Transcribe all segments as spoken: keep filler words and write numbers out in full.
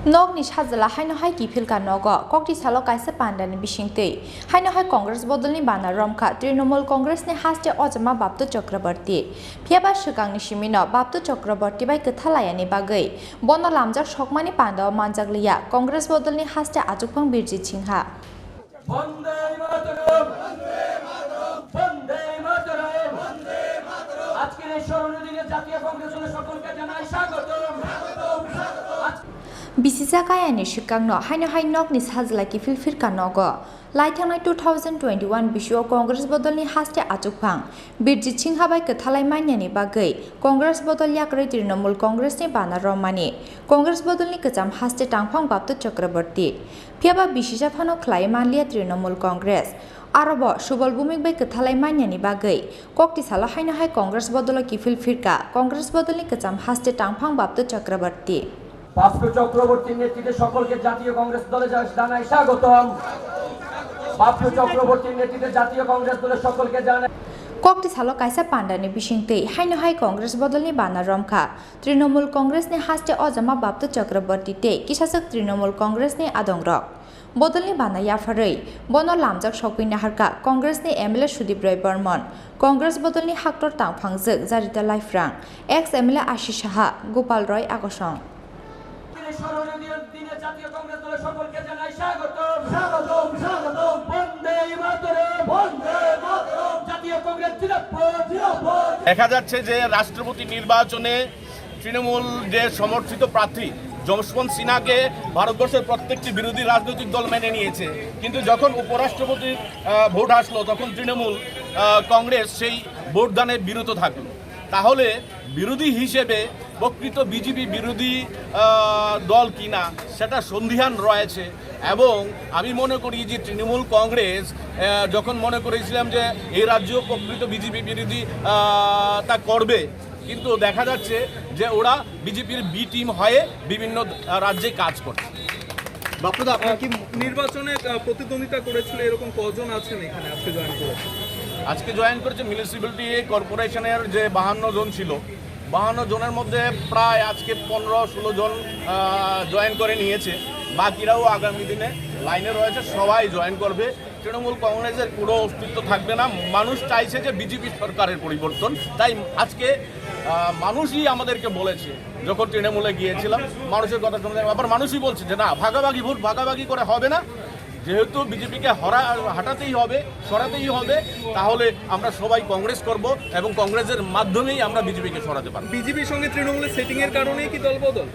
Nokni sajla haino hai kiphilka nogo, kokti salo kaisa pandani bisingtwi. Haino hai Congress bodolni bana romkha Trinamool Congressni haste ojama Baptu Chakraborty. Phiyaba swkangni simino Baptu Chakraborty bai kwtha layani bagwi bono lamjak sokmani pandao manjakliya Congress bodolni haste achukphang Birjit Singha. বন্দে মাতরম। বন্দে মাতরম। আজকের এই স্মরণীয় দিনে জাতীয় কংগ্রেস দলের সকলকে জানাই স্বাগতম। আজ- Bisijak ayani swkangno haino hai nokni sajla kiphil phirka nogo. Laithangnai two thousand twenty-one bisio Congress bodolni haste achukphang Birjit Singha bai kwthalai manyani bagwi Congress bodol yakrwi Trinamool Congressni bana romani Congress bodolni kwcham haste tangphang Baptu Chakraborty. Phiyaba bisija phano khlai manliya Trinamool Congress. Arobo Subal Bhumik bai kwthalai manyani bagwi kokti salo haino hai Congress bodolo kiphil phirka Congress bodolni kwcham haste tangphang Baptu Chakraborty. প্রাপ্ত চক্রবর্তীর নেতৃত্বে সকলকে জাতীয় কংগ্রেস দলে জা- জানাই স্বাগতম। প্রাপ্ত চক্রবর্তীর নেতৃত্বে জাতীয় কংগ্রেস দলের সকলকে জানাই Kokti salo kaisa pandani bisingtwi haino hai Congress bodolni bana romkha Trinamool Congressni haste ojama Baptu Chakraborty tei kisaswk Trinamool Congressni adongrok. Bodolni bana yapharwi bono lamjak sokwi naharkha Congressni M L A Sudip Roy Barman, Congress bodolni haktor tangphangjwk Jarita Laiphrang, ex M L A Ashish Saha, Gopal Roy Akosong. স্মরণীয় দিনে জাতীয় কংগ্রেস দলের সকলকে জানাই স্বাগতম। স্বাগতম, স্বাগতম। বন্দে মাতরম। বন্দে মাতরম। জাতীয় কংগ্রেস জিন্দাবাদ। জিন্দাবাদ। দেখা যাচ্ছে যে রাষ্ট্রপতি নির্বাচনে তৃণমূল যে সমর্থিত প্রার্থী যশবন্ত সিনহাকে ভারতবর্ষের প্রত্যেকটি বিরোধী রাজনৈতিক দল মেনে নিয়েছে, কিন্তু যখন উপরাষ্ট্রপতির আহ, ভোট আসলো, তখন তৃণমূল আহ, কংগ্রেস সেই ভোটদানে বিরত থাকলো। তাহলে বিরোধী হিসেবে প্রকৃত বিজেপি বিরোধী আহ, দল কিনা সেটা সন্দিহান রয়েছে। এবং আমি মনে করি যে তৃণমূল কংগ্রেস আহ, যখন মনে করেছিলাম যে এই রাজ্য প্রকৃত বিজেপি বিরোধী আহ, তা করবে, কিন্তু দেখা যাচ্ছে যে ওরা বিজেপির বি টিম হয়ে বিভিন্ন আহ, রাজ্যে কাজ করছে। বাপ্পুদা, আপনার কি নির্বাচনে আহ, প্রতিদ্বন্দ্বিতা করেছিল এরকম কজন আছেন এখানে আজকে জয়েন করেছেন? আজকে জয়েন করেছে মিউনিসিপ্যালিটি কর্পোরেশনের যে বাহান্ন জন ছিল, বাহান্ন জনের মধ্যে প্রায় আজকে পনেরো ষোলো জন জয়েন করে নিয়েছে। বাকিরাও আগামী দিনে লাইনে রয়েছে, সবাই জয়েন করবে। তৃণমূল কংগ্রেসের কোনো অস্তিত্ব থাকবে না। মানুষ চাইছে যে বিজেপি সরকারের পরিবর্তন, তাই আজকে আহ, মানুষই আমাদেরকে বলেছে, যখন তৃণমূলে গিয়েছিলাম, মানুষের কথা শুনতে আবার মানুষই বলছে যে না, ভাগাভাগি ভোট ভাগাভাগি করে হবে না, যেহেতু বিজেপিকে হরা হাঁটাতেই হবে, সরাতেই হবে, তাহলে আমরা সবাই কংগ্রেস করব এবং কংগ্রেসের মাধ্যমেই আমরা বিজেপিকে সরাতে পারব। বিজেপির সঙ্গে তৃণমূলের সেটিং এর কারণেই কি দলবদল?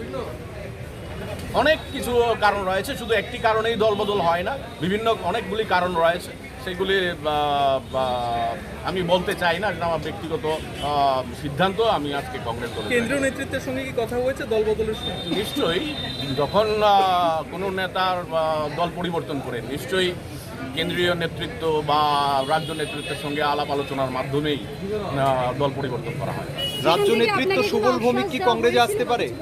অনেক কিছু কারণ রয়েছে, শুধু একটি কারণেই দলবদল হয় না, বিভিন্ন অনেকগুলি কারণ রয়েছে। সেগুলি, আহ, আহ, আমি বলতে চাই না, এটা আমার ব্যক্তিগত, আহ, সিদ্ধান্ত। আমি আজকে কংগ্রেস দলে কেন্দ্রীয় নেতৃত্বের সঙ্গে কি কথা হয়েছে দল বদলের সময়? নিশ্চয়ই, যখন, আহ, কোনো নেতার, আহ, দল পরিবর্তন করে, নিশ্চয়ই কেন্দ্রীয় নেতৃত্ব বা রাজ্য নেতৃত্বের সঙ্গে আলাপ আলোচনার মাধ্যমেই, আহ, দল পরিবর্তন করা হয়। রাজ্য নেতৃত্ব সুবল ভৌমিক কি কংগ্রেসে আসতে পারে?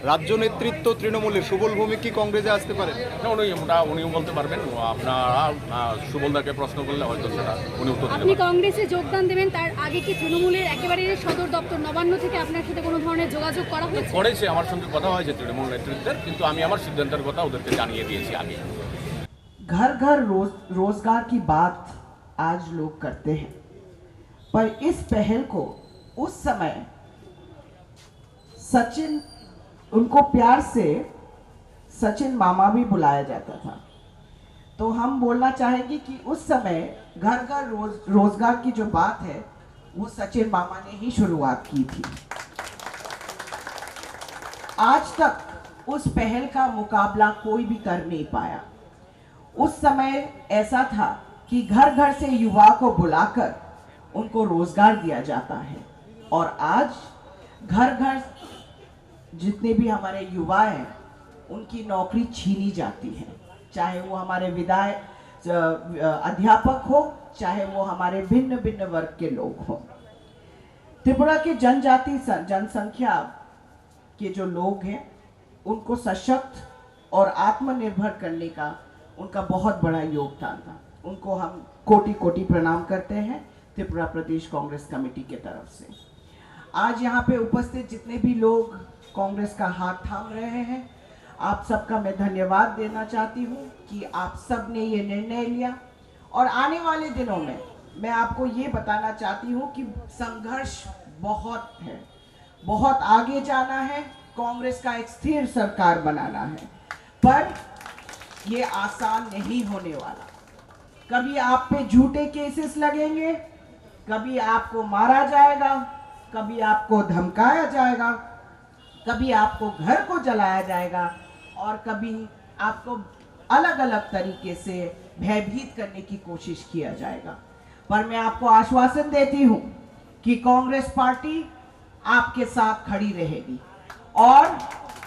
রাজ্য নেতৃত্ব তৃণমূলের সুবল ভৌমিক কি কংগ্রেসে আসতে পারেন? না, উনি ওটা উনিও বলতে পারবেন। ও আপনারা, আহ, সুবলদাকে প্রশ্ন করলে হয়তো সেটা উনি উত্তর দিতে আপনি পারবেন। কংগ্রেসে যোগদান দেবেন, তার আগে কি তৃণমূলের একেবারে সদর দপ্তর নবান্ন থেকে আপনার সাথে কোনো ধরনের যোগাযোগ করা হয়েছে? করেছে, আমার সঙ্গে কথা হয়েছে তৃণমূল নেতৃত্বের, কিন্তু আমি আমার সিদ্ধান্তের কথা ওদেরকে জানিয়ে দিয়েছি আগে। घर घर रोज रोजगार की बात आज लोग करते हैं, पर इस पहल को उस समय सचिन, उनको प्यार से सचिन मामा भी बुलाया जाता था। तो हम बोलना चाहेंगे कि उस समय घर घर रोज, रोजगार की जो बात है, वो सचिन मामा ने ही शुरुआत की थी। आज तक उस पहल का मुकाबला कोई भी कर नहीं पाया। उस समय ऐसा था कि घर घर से युवा को बुलाकर उनको रोजगार दिया जाता है, और आज घर घर जितने भी हमारे युवा हैं, उनकी नौकरी छीनी जाती है, चाहे वो हमारे विधायक, अ, अध्यापक हो, चाहे वो हमारे भिन्न भिन्न वर्ग के लोग हों। त्रिपुरा के जनजाति स-, जनसंख्या के जो लोग हैं, उनको सशक्त और आत्मनिर्भर करने का उनका बहुत बड़ा योगदान था। उनको हम कोटि कोटि प्रणाम करते हैं त्रिपुरा प्रदेश कांग्रेस कमेटी के तरफ से। आज यहाँ पे उपस्थित जितने भी लोग कांग्रेस का हाथ थाम रहे हैं, आप सबका मैं धन्यवाद देना चाहती हूँ कि आप सब ने ये निर्णय लिया। और आने वाले दिनों में मैं आपको ये बताना चाहती हूँ कि संघर्ष बहुत है, बहुत आगे जाना है। कांग्रेस का एक स्थिर सरकार बनाना है, पर ये आसान नहीं होने वाला। कभी आप पे झूठे केसेस लगेंगे, कभी आपको मारा जाएगा, कभी आपको धमकाया जाएगा, कभी आपको घर को जलाया जाएगा और कभी आपको अलग-अलग तरीके से भयभीत करने की कोशिश किया जाएगा। पर मैं आपको आश्वासन देती हूँ कि कांग्रेस पार्टी आपके साथ खड़ी रहेगी और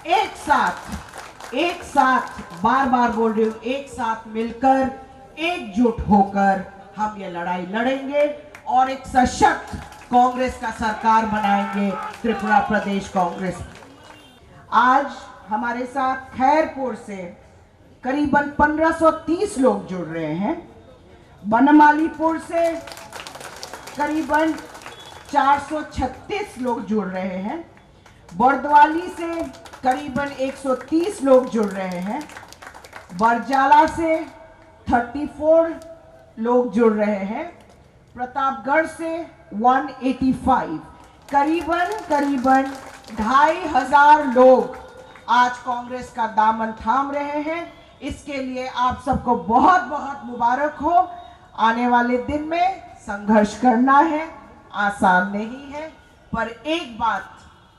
एक साथ, एक साथ, बार-बार बोल रही हूँ, एक साथ मिलकर, एकजुट होकर हम ये लड़ाई लड़ेंगे और एक सशक्त कांग्रेस का सरकार बनाएंगे त्रिपुरा प्रदेश कांग्रेस। आज हमारे साथ खैरपुर से करीबन पन्द्रह सौ तीस लोग जुड़ रहे हैं, बनमालीपुर से करीबन चार सौ छत्तीस लोग जुड़ रहे हैं, बर्दवाली से करीबन एक सौ तीस लोग जुड़ रहे हैं, बरजाला से थर्टी फ़ोर लोग जुड़ रहे हैं, प्रतापगढ़ से वन एटी फ़ाइव, करीबन, करीबन ढाई हज़ार लोग आज कांग्रेस का दामन थाम रहे हैं। इसके लिए आप सबको बहुत, बहुत मुबारक हो। आने वाले दिन में संघर्ष करना है, आसान नहीं है, पर एक बात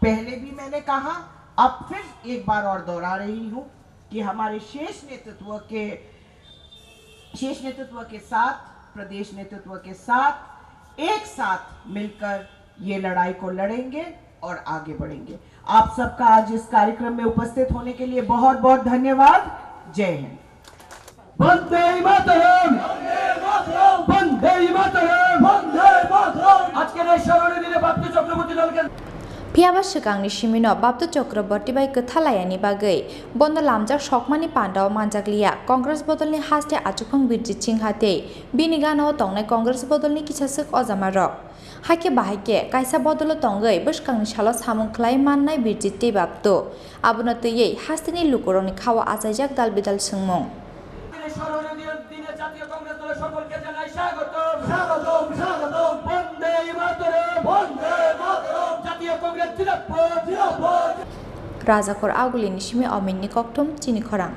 पहले भी मैंने कहा, अब फिर एक बार और दोहरा रही हूँ कि हमारे शीर्ष नेतृत्व के, शीर्ष नेतृत्व के साथ, प्रदेश नेतृत्व के साथ, एक साथ मिलकर ये लड़ाई को लड़ेंगे और आगे बढ़ेंगे। आप सबका आज इस कार्यक्रम में उपस्थित होने के लिए बहुत बहुत धन्यवाद। जय हिंद। বন্দে মাতরম। বন্দে মাতরম। বন্দে মাতরম। আজকের এই স্মরণীয় দিনে বাপ্তি চক্রবর্তী দলকে Phiya ba swkangni simino Bapta Chakraborty bai kwtha layani bagwi bono lamjak sokmani pandao manjakliya Congress bodolni haste achukphang Birjit Singha tei bini gana-o tongnai Congress bodolni kisaswk ojamarok. Hakhe bahaikhe kaisa bodolo tongwi bwskangni salo samung khlai mannai Birjit tei Bapta. Abono twiwi hasteni lukurokni khao achaijak dal bidal swngmung. স্মরণীয় দিনে জাতীয় কংগ্রেস দলের সকলকে জানাই স্বাগতম। স্বাগতম, স্বাগতম। বন্দে মাতরম। বন্দে মাতরম। জাতীয় কংগ্রেস জিন্দাবাদ। জিন্দাবাদ। Rajakhor Agulini simi Ominni Kokthum, chini khorang.